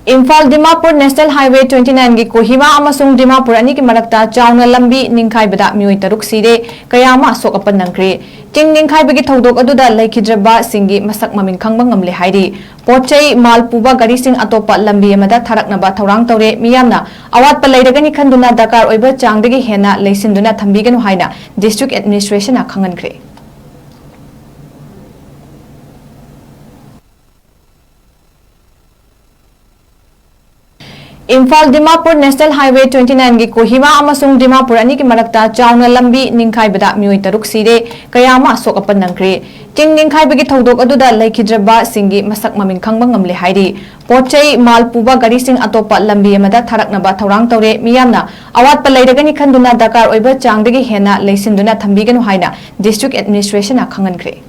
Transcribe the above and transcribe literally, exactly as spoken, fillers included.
Imphal Dimapur National Highway twenty nine ꯒꯤ ꯀꯣꯍꯤꯃꯥ ꯑꯃꯁꯨꯡ ꯗꯤꯃꯥꯄꯨꯔ ꯑꯅꯤꯒꯤ ꯃꯔꯛꯇ ꯆꯥꯎꯅ ꯂꯝꯕꯤ ꯅꯤꯡꯈꯥꯏꯕꯗ ꯃꯤꯑꯣꯏ ꯇꯔꯨꯛ ꯁꯤꯔꯦ, ꯀꯌꯥ ꯑꯃ ꯑꯁꯣꯛ ꯑꯄꯟ ꯅꯪꯈ꯭ꯔꯦ꯫ ꯆꯤꯡ ꯅꯤꯡꯈꯥꯏꯕꯒꯤ ꯊꯧꯗꯣꯛ ꯑꯗꯨꯗ ꯂꯩꯈꯤꯗ꯭ꯔꯕꯁꯤꯡꯒꯤ ꯃꯁꯛ ꯃꯃꯤꯡ ꯈꯪꯕ ꯉꯝꯂꯦ ꯍꯥꯏꯔꯤ꯫ ꯄꯣꯠ ꯆꯩ ꯃꯥꯜ ꯄꯨꯕ ꯒꯥꯔꯤꯁꯤꯡ ꯑꯇꯣꯞꯄ ꯂꯝꯕꯤ ꯑꯃꯗ ꯊꯥꯔꯛꯅꯕ ꯊꯧꯔꯥꯡ ꯇꯧꯔꯦ꯫ ꯃꯤꯌꯥꯝꯅ ꯑꯋꯥꯠꯄ ꯂꯩꯔꯒꯅꯤ ꯈꯟꯗꯨꯅ ꯗꯔꯀꯥꯔ ꯑꯣꯏꯕ ꯆꯥꯡꯗꯒꯤ ꯍꯦꯟꯅ ꯂꯩꯁꯤꯟꯗꯨꯅ ꯊꯝꯕꯤꯒꯅꯨ ꯍꯥꯏꯅ District Administration ꯅ ꯈꯪꯍꯟꯈ꯭ꯔꯦ꯫ Imphal Dimapur National Highway twenty nine ꯒꯤ ꯀꯣꯍꯤꯃꯥ ꯑꯃꯁꯨꯡ ꯗꯤꯃꯥꯄꯨꯔ ꯑꯅꯤꯒꯤ ꯃꯔꯛꯇ ꯆꯥꯎꯅ ꯂꯝꯕꯤ ꯅꯤꯡꯈꯥꯏꯕꯗ ꯃꯤꯑꯣꯏ ꯇꯔꯨꯛ ꯁꯤꯔꯦ, ꯀꯌꯥ ꯑꯃ ꯑꯁꯣꯛ ꯑꯄꯟ ꯅꯪꯈ꯭ꯔꯦ꯫ ꯆꯤꯡ ꯅꯤꯡꯈꯥꯏꯕꯒꯤ ꯊꯧꯗꯣꯛ ꯑꯗꯨꯗ ꯂꯩꯈꯤꯗ꯭ꯔꯕꯁꯤꯡꯒꯤ ꯃꯁꯛ ꯃꯃꯤꯡ ꯈꯪꯕ ꯉꯝꯂꯦ ꯍꯥꯏꯔꯤ꯫ ꯄꯣꯠ ꯆꯩ ꯃꯥꯜ ꯄꯨꯕ ꯒꯥꯔꯤꯁꯤꯡ ꯑꯇꯣꯞꯄ ꯂꯝꯕꯤ ꯑꯃꯗ ꯊꯥꯔꯛꯅꯕ ꯊꯧꯔꯥꯡ ꯇꯧꯔꯦ꯫ ꯃꯤꯌꯥꯝꯅ ꯑꯋꯥꯠꯄ ꯂꯩꯔꯒꯅꯤ ꯈꯟꯗꯨꯅ ꯗꯔꯀꯥꯔ ꯑꯣꯏꯕ ꯆꯥꯡꯗꯒꯤ ꯍꯦꯟꯅ ꯂꯩꯁꯤꯟꯗꯨꯅ ꯊꯝꯕꯤꯒꯅꯨ ꯍꯥꯏꯅ District Administration ꯅ ꯈꯪꯍꯟꯈ꯭ꯔꯦ꯫